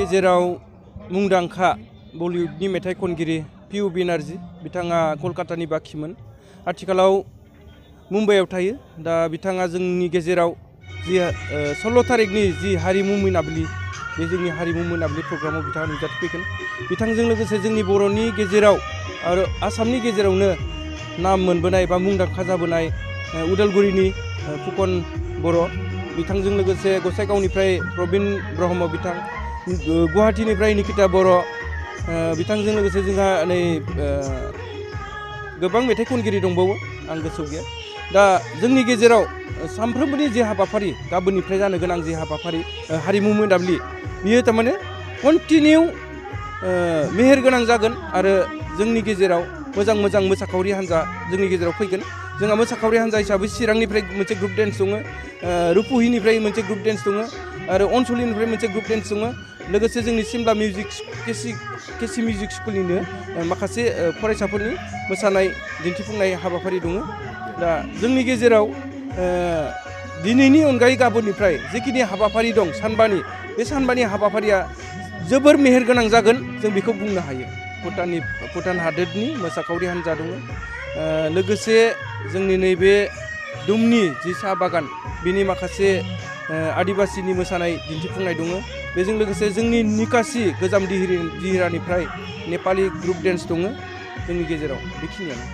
गेजेराव मुंदांखा बलिउडनि मेथाइ खनगिरि पिउ बेनार्जी बिथाङा कलकातानि बाखिमोन आथिखालाव मुम्बाइआव थायो दा बिथाङा जोंनि गेजेराव जि 16 तारिखनि जि हारिमु मोनाबिलि बे जोंनि हारिमु मोनाबिलि प्रग्रामाव बिथाङा नुजाथिफैगोन बिथांजों लोगोसे जोंनि बर'नि गेजेराव आरो आसामनि गेजेरावनो नाम मोनबोनाय बा मुंदांखा जाबोनाय उदालगुरिनि फुकन बर' बिथांजों लोगोसे गसाइगावनिफ्राय प्रबिन ब्रह्म बिथां गुवाहाटीनिफ्राय निकिता बर' बिथांजों लोगोसे जोंहा नै गोबां मेथाइ खनगिरि दंबावो आं गोसोआव गैया दा जोंनि गेजेराव सानफ्रोमबोनि जे हाबाफारि गाबोननिफ्राय जानो गोनां जे हाबाफारि हारिमु मोनाबिलि बियो थारमाने कन्टिनिउ मेहेर गोनां जागोन आरो जोंनि गेजेराव मोजां मोजां मोसाखावरि हान्जा जोंनि गेजेराव फैगोन जोंहा मोसाखावरि हान्जा हिसाबै चिरांनिफ्राय मोनसे ग्रुप डेन्स दङ रुपुहिनिफ्राय मोनसे ग्रुप डेन्स दङ आरो अनसलिनिफ्राय मोनसे ग्रुप डेन्स दङ लोगोसे जोंनि सिमला मिउजिक केसि मिउजिक स्कुलनिनो माखासे फरायसाफोरनि मोसानाय दिन्थिफुंनाय हाबाफारि दङ दा जोंनि गेजेराव दिनैनि अनगायै गाबोननिफ्राय जिखिनि हाबाफारि दं सानबानि बे सानबानि हाबाफारिया जोबोर मेहेरगोनां जागोन जों बेखौ बुंनो हायो भुटान हादोरनि मोसाखावरि हान्जा दङ लोगोसे जोंनि नैबे दुमनि जि साहा बागान बिनि माखासे आदिबासिनि मोसानाय दिन्थिफुंनाय दङ बेजों लोगोसे जोंनि निकासि गोजाम दिहिरानिफ्राय नेपालि ग्रुप डेन्स दङ जोंनि गेजेराव बेखिनियानो